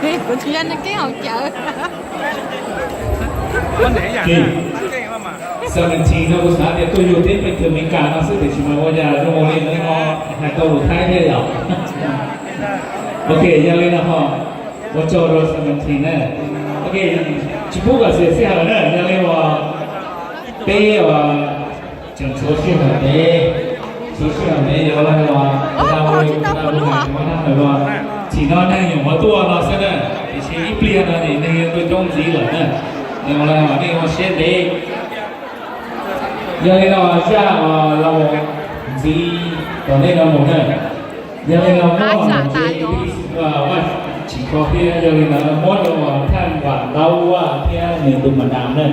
Kuv tsis yog neeg keeb haus cawv. Seventeen no kuv xav tias tuaj yug teb peb tug Amelikas no xwb tiam sis mas ua cas zoo li no hais tau lus Thaib thiab yom. Ok, yog li no ho ua tsaug rau seventeen na. Ok, tsis pub kom xiam sij hawm na, yog li uas peb uas tseem tshuav sij hawm ntev, tshuav sij hawm ntev yog li uas ua li ua li ua li, tsim no neeg nyuam qhuav tuaj no xwb na, tiam sis ib pliag no ces neeg yuav tuaj coob ntxiv lawm na. Yog li uas nej ua siab ntev. Yog li no zaj uas los ntxiv tom ntej no mus na. Yog li no muab, tsis kho thiab, yog li no muab rau uas Thaj Vam Ntaub Vaj thiab nws tus mas nas na.